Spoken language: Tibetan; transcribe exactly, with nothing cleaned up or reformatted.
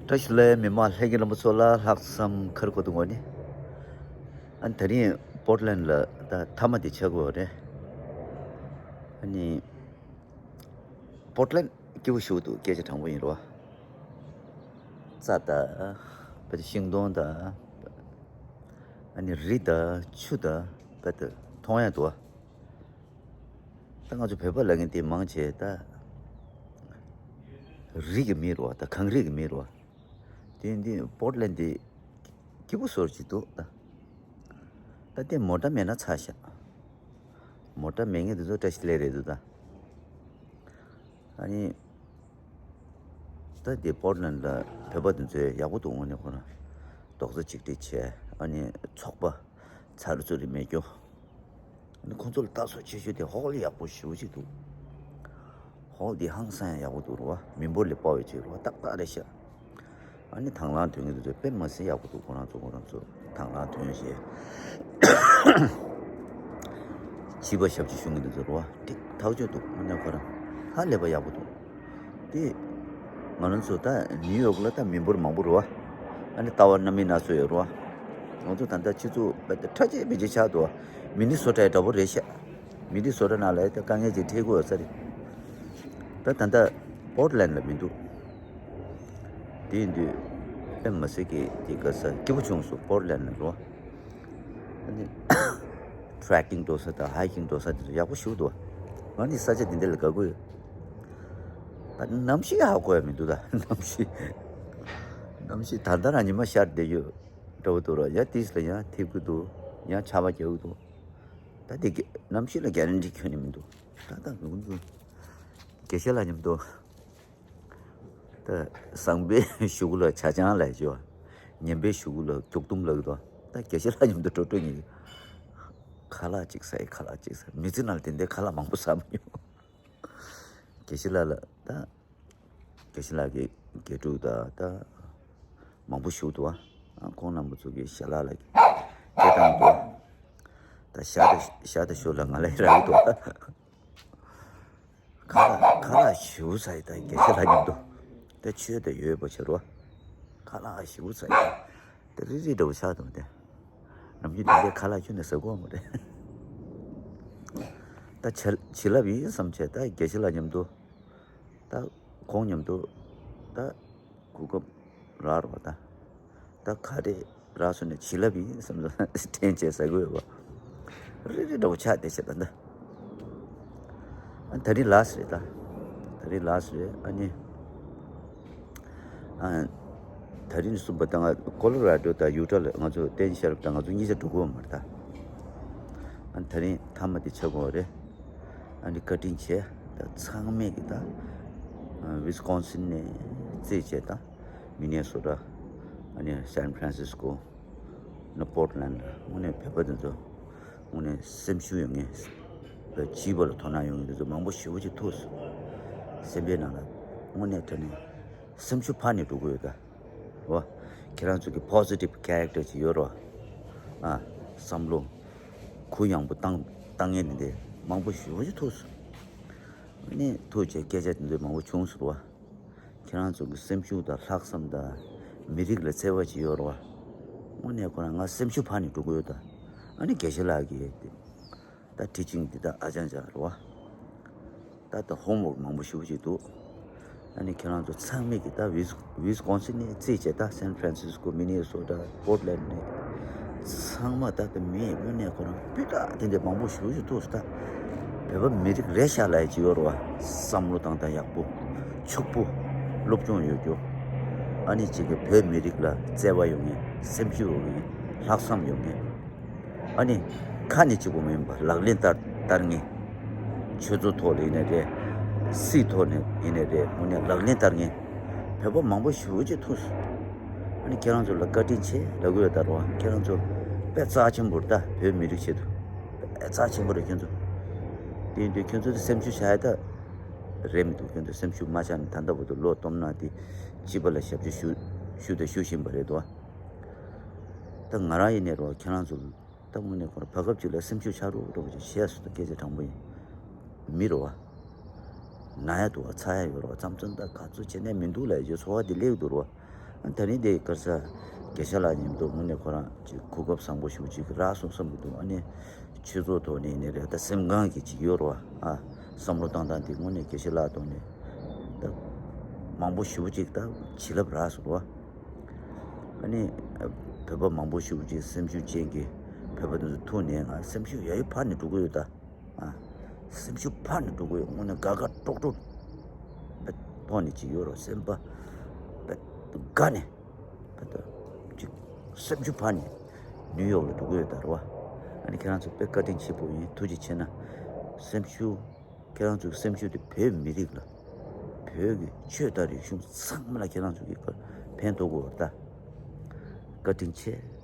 བཀྲ་ཤིས་བདེ་ལེགས། མི་མང་ལྷན་རྒྱས་རྣམ་པ་ཚོ་ལ་ལྷག་བསམ་ཁ་རུ་ཁ་ཐུག་ངོས་ནས། ཨ་ནི་དེ་རིང་པོར་ལན་ལ་ད་མཐའ་མ་དེ་ཆགས་ཀྱི་ཡོད་རེད། ཨ་ནི་པོར་ལན་སྐྱིད་པོ་ཞེ་པོ་འདུག་སྐད་ཆ་དྲང་པོ་ཡིན་རོ། རྩྭ་དང་། བ་ཤིང་སྡོང་དང་། ཨ་ནི་རི་དང་ཆུ་དང་བ་དང་མཐོང་ཡ་འདུག་ད་ང་ཚོ་བོད་པ་ལབ་མཁན་དེ་མང་ཆེ་ད་རི་གི་མི་རེད་བ། ད་གངས་རི་གི་མི་རེད་བ། དེ་འདི་པོར་ལན་དེ་སྐྱིད་པོ་བཟོ་ཅིག་འདུག་ད་ད་དེ་མོ་ཊ་མེད་ན་ཚར་ཤག་མོ་ཊ་མེད་མཁན་དེ་ཚོ་བཀྲ་ཤིས་བདེ་ལེགས་རེད་འདུག་ད། ཨ་ནི་ད་དེ་པོར་ལན་ལ་བོད་པ་དེ་ཚོས་ཡག་པོ་འདུག་དངོས་གནས་ཁོ་རང་རྡོག་རྩ་གཅིག་སྒྲིལ་བྱས། ཨ་ནི་ཚོགས་པ་ཚར་ཚུར་རེ་མེད་རྒྱུ། ཨ་ནི་ཁོང་ཚོ་ལ་ལྟ་ཚོར་ཆེ་ཤོས་དེ་ཧོལ་ཡག་པོ་ཞེ་པོ་ཅིག་འདུག་ཧོལ་དེ་ཧང་སང་ཡག་པོ་འདུག་རེད་བ། མི་འབོར་ལས་དཔའ་བའི་ཆེད་རེད་བ། ཏག་ཏག་རེད་ཤག་ཨ་ནི་དང་བླངས་དོན་གྱི་དེ་ཚོ་དཔེ་མ་སྲིད་ཡག་པོ་འདུག་ཁོ་རང་ཚོ་ཁོ་རང་ཚོ་དང་བླངས་དོན་བྱས། བྱིས་པ་ཞབས་ཕྱི་ཞུ་མཁན་དེ་ཚོ་རེད་བ། ཏིག་ཐག་ཆོད་འདུག་དངོས་གནས་ཁོ་རང་ཧ་ལས་པ་ཡག་པོ་འདུག་དེ་ང་རང་ཚོ་ད་ནིའུ་ཡོག་ལ་ད་མི་འབོར་མང་པོ་རེད་བ། ཨ་ནི་ལྟ་བ་སྣ་མིན་སྣ་ཚོགས་ཡོད་རེད་བ། ང་ཚོ་ད་ལྟ་སྤྱི་ཚོགས་དཔེ་ད་ཁྲ་ཆེ་བེ་ཆེ་ཆགས་འདུག་མི་ནི་སོ་ཊའི་འདྲ་པོ་རེད་ཤག་མི་ནི་སོ་ཊ་ནང་ལ་ད་དཀའ་ངལ་ཅིག་འཕྲད་ཀྱི་ཡོད་ས་རེད། ད་ད་ལྟ་པོར་ལན་ལ་མི་འདུག་དེ་ཡིན་དུས་དཔེ་མ་སྲིད་ཀྱི་དེ་ག་ས་སྐྱིད་པོ་བྱུང་སོང་པོར་ལན་ལ་རོ། ཨ་ནི་ཊྲེག་ཀིང་འགྲོ་ས་དང་ཧའི་ཀིང་འགྲོ་ས་དེ་ཚོ་ཡག་པོ་ཞེ་པོ་འདུག་ང་ནི་ས་ཆ་དེ་འདྲ་ལ་དགའ་གི་ཡོད། ད་གནམ་གཤིས་ཧ་གོ་ཡ་མི་འདུག་ད་གནམ་གཤིས། གནམ་གཤིས་ད་ལྟ་རང་ཉི་མ་ཤར་བསྡད་ཡོད་འདྲ་པོ་འདུག་ར། ཡ་དེ་ལ་ཡང་ཐིབས་ཀྱི་འདུག་ཡང་ཆར་པ་རྒྱག་གི་འདུག་ད་དེ་ག་གནམ་གཤིས་ལ་གྷེ་རན་ཊི་ཁྱོན་ནས་མི་འདུག་ད་ལྟ་ང་ཚོ་དགེ་བཤེས་ལགས་མཉམ་དུ། ད་བཟང་པོའི་གཞུག་ལ་ཇ་ཆང་ལབ་ཀྱི་ཡོད། ངན་པའི་གཞུག་ལ་སྐྱོག་ལྡུམ་ལབ་ཀྱི་འདུག་ད་དགེ་བཤེས་ལགས་མཉམ་དུ་འགྲོ་འགྲོ་ཉིན་ཁ་ལག་ཅིག་ཟ་ཡི། ཁ་ལག་ཅིག་ཟ། མི་ཚེ་ནང་ལ་དེ་འདྲའི་ཁ་ལག་མང་པོ་ཟ་མ་མྱོང་། དགེ་བཤེས་ལགས་ལ་ད་དགེ་བཤེས་ལགས་ཀྱི་དགེ་ཕྲུག་ད་ད་མང་པོ་བཞུགས་འདུག་ཨ། ཁོང་རྣམ་པ་ཚོ་གི་ཞལ་ལག་ལ་སྐད་བཏང་འདུག་ད་ཤ་ད་ཤ་ད་ཤོ་ལ་ང་ལ་རག་གི་འདུག་ཁ་ལག་ཁ་ལག་ཞེ་པོ་ཟ་ཡི། ད་དགེ་བཤེས་ལགས་མཉམ་དུ་ད་ཆོས་དེ་ཡོད་པ་བྱེད་རོགས། ཁ་ལག་ཞེ་པོ་ཟ་ཡི། ད་རི་རི་འདྲ་པོ་ཆགས་འདུག་དེ་ནམ་རྒྱུན་དེ་འདྲའི་ཁ་ལག་ཁྱོན་ནས་ཟ་གི་ཡོད་མ་རེད། ད་བྱ་བྱིན་རླབས་ཡིན་བསམ་བྱས། ད་དགེ་བཤེས་ལགས་མཉམ་དུ་ད་ཁོང་མཉམ་དུ་ད་གོ་སྐབས་རག་རོགས། ད་ད་ག་རེ་རག་སོང་ནས་བྱིན་རླབས་ཡིན་བསམ་བསམ་དྲན་བྱས་ཟ་གི་ཡོད་པ། རི་རི་འདྲ་པོ་ཆགས་བསྡད་བྱས་ད་ད། ཨ་ད་རིང་ལཱ་སི་རེད་ད། ད་རིང་ལཱ་སི་རེད། ཨ་ནི། ཨ་ད་རིང་གསུམ་པ་ད་ང་ཀོ་ལོ་ར་ཌོ་དང་ཡུ་ཊ་ལ་ང་ཚོ་བསྟན་ཤར་དང་ང་ཚོ་གཉིས་ཆ་འགྲོ་གི་ཡོད་མ་རེད་ད། ཨ་ད་རིང་མཐའ་མ་དེ་ཆགས་ཀྱི་ཡོད་རེད། ཨ་ནི་བཀའ་དྲིན་ཆེ་ད་ཚང་མས་ཀྱི་ད། ཨ་ཝི་སི་ཀོན་སིན་ནས་རྩིས་བྱས་ད། མི་ནེ་སོ་ཊ། ཨ་ནི་སན་ཕྲན་སིས་ཀོ། ནི་པོར་ལན་ཌ། དངོས་གནས་བོད་པ་དེ་ཚོ་དངོས་གནས་སེམས་ཤུགས་ཡོད་མཁན་ལ་བྱིས་པ་ལ་དོ་སྣང་ཡོད་མཁན་དེ་ཚོ་མང་པོ་ཞེ་པོ་ཅིག་ཐུག་སོང་། སེམས་པའི་ནང་ལ་དངོས་གནས་དྲང་གནས་སེམས་ཤུགས་འཕར་ནས་འགྲོ་གི་ཡོད་ད། རོ། ཁྱེད་རང་ཚོ་གི་པོ་ཟི་ཊིབ་ཁེ་རེག་ཊར་ཅིག་ཡོད་རོ། ཨ། བསམ་བློ་གུ་ཡངས་པོ་བཏང་བཏང་མཁན་དེ་འདྲ་མང་པོ་ཞེ་པོ་ཅིག་ཐུག་སོང་། ཨ་ནི་ཐུག་བྱས་སྐད་ཆ་དེ་འདྲ་མང་པོ་བྱུང་སོང་རོ། ཁྱེད་རང་ཚོ་གི་སེམས་ཤུགས་དང་ལྷག་བསམ་དང་མི་རིགས་ལ་བརྩེ་བ་ཅིག་ཡོད་རེད་བ། དངོས་གནས་ཁོ་རང་ང་སེམས་ཤུགས་འཕར་ནས་འགྲོ་གི་ཡོད་ད། ཨ་ནི་དགེ་བཤེས་ལགས་ཀྱིས་ད་ཊི་ཆིང་འདི་ད་ཨ་ཅང་ཅང་རེད་བ། ད་ད་ཧོམ་ཝོག་མང་པོ་ཞེ་པོ་ཅིག་འདུག་ཨ་ནི་ཁྱེད་རང་ཚོ་ཚང་མས་ཀྱི་ད་ཝིས་ཝིས་ཀོན་སིན་ནས་རྩིས་བྱས། ད་སན་ཕྲན་སིས་ཀོ། མི་ནི་སོ་ཊ། པོར་ལན་ཌ་ནས། ཚང་མ་ད་ལྟ་མི་དངོས་གནས་ཁོ་རང་སྤུས་དག་དེ་འདྲ་མང་པོ་ཞེ་པོ་ཅིག་ཐུག་སོང་། ད་བོད་པ་མི་རིགས་རེད་ཤག་ལབ་ཡ་ཅིག་ཡོད་རེད་བ། བསམ་བློ་བཏང་སྟངས་ཡག་པོ། ཕྱུག་པོ། སློབ་སྦྱོང་ཡོད་རྒྱུ། ཨ་ནི་གཅིག་གི་བོད་མི་རིགས་ལ་བརྩེ་བ་ཡོད་མཁན། སེམས་ཤུགས་ཡོད་མཁན། ལྷག་བསམ་ཡོད་མཁན། ཨ་ནི་ཁ་ནས་གཅིག་པོ་མིན་པར་ལག་ལེན་བསྟར་བསྟར་མཁན། ཆོས་ཚོགས་ཐོག་ལ་ཡིན་ནའི་རེད། སྲིད་ཐོག་ནས་ཡིན་ནའི་རེད། དངོས་གནས་ལག་ལེན་བསྟར་མཁན་བོད་པ་མང་པོ་ཞེ་པོ་ཅིག་ཐུག་སོང་། ཨ་ནི་ཁྱེད་རང་ཚོ་ལ་བཀའ་དྲིན་ཆེ་ལབ་དགོས་ཡོད་ད་རོ། ཁྱེད་རང་ཚོ་དཔེ་རྩ་ཆེན་པོ་རེད་ད། བོད་མི་རིགས་ཆེད་དུ་དཔེ་རྩ་ཆེན་པོ་རེད་ཁྱོད་ཚོ། དེ་ཡིན་དུས་ཁྱོད་ཚོ་དེ་སེམས་ཤུགས་བྱ་ཡ་ད་རེད་མི་འདུག་ཁྱོད་ཚོ་སེམས་ཤུགས་མ་ཆག་ནས་ད་ལྟ་བར་དུ་ལོ་སྟོང་ན་དེ་སྤྱི་པ་ལ་ཞབས་ཕྱི་ཞུ་ཞུ་དང་ཞུ་བཞིན་པ་རེད་དོ། ད་ང་རང་ཡིན་ནའི་རོ། ཁྱེད་རང་ཚོ་ད་དངོས་གནས་ཁོ་རང་བར་སྐབས་ཅིག་ལ་སེམས་ཤུགས་ཆག་རོགས་རོགས་ཅིག་བྱས་སོང་། ད་སྐད་ཆ་དྲང་པོ་ཡིན། མི་རོ་བ། ན་ཡ་འདུག་བ། ཚ་ཡ་ཡོད་རོ་བ། ཙམ་ཙམ་ད་ག་ཚོད་བྱས་ནས་མི་འདུག་ལབ་ཡ་ཚོར་བ་དེ་སླེབས་འདུག་རོ་བ། ད་ནི་དེ་ག་རེ་ཟེར། དགེ་བཤེས་ལགས་མཉམ་དུ་དངོས་གནས་ཁོ་རང་ཅིག་གོ་སྐབས་བཟང་པོ་ཞེ་པོ་ཅིག་རག་སོང་བསམ་གྱི་འདུག་ཨ་ནི་ཆོས་ཚོགས་ཐོག་ནས་ནི་རེད། ད་སེམས་ཁམས་ཀྱི་ཅིག་ཡོད་རེད་བ། ཨ། བསམ་བློ་བཏང་སྟངས་དེ་དངོས་གནས་དགེ་བཤེས་ལགས་ཐོག་ནས་ད་མང་པོ་ཞེ་པོ་ཅིག་ད་བྱིན་རླབས་རག་སོང་རེད་བ། ཨ་ནི་བོད་པ་མང་པོ་ཞེ་པོ་ཅིག་སེམས་ཤུགས་ཅན་གྱི་བོད་པ་དེ་ཚོ་ཐུག་ནས་ང་སེམས་ཤུགས་ཡག་ཡོད་འཕར་ནས་འགྲོ་གི་ཡོད་ད། ཨ། སེམས་ཤུགས་འཕར་ནས་འགྲོ་གི་ཡོད། དངོས་གནས་དགའ་དགའ་སྤྲོ་སྤྲོ་ཐོག་ནས་ཅིག་ཡོད་རེད། སེམས་པ་དགའ་ནས་ད་ཅིག་སེམས་ཤུགས་འཕར་ནས་ནིའུ་ཡོག་ལ་འགྲོ་གི་ཡོད་ད་རེད་བ། ཨ་ནི་ཁྱེད་རང་ཚོ་དཔེ་བཀའ་དྲིན་ཆེ་པོ་ཡིན། ཐུགས་རྗེ་ཆེ་གནང་། སེམས་ཤུགས། ཁྱེད་རང་ཚོའི་སེམས་ཤུགས་དེ་བོད་མི་རིགས་ལ། བོད་ཀྱི་ཆོས་དང་རིག་གཞུང་ཚང་མ་ལ་ཁྱེད་རང་ཚོ་གིས་ཕན་ཐོགས་དགོས་པ་རེད་ད། བཀའ་དྲིན་ཆེ།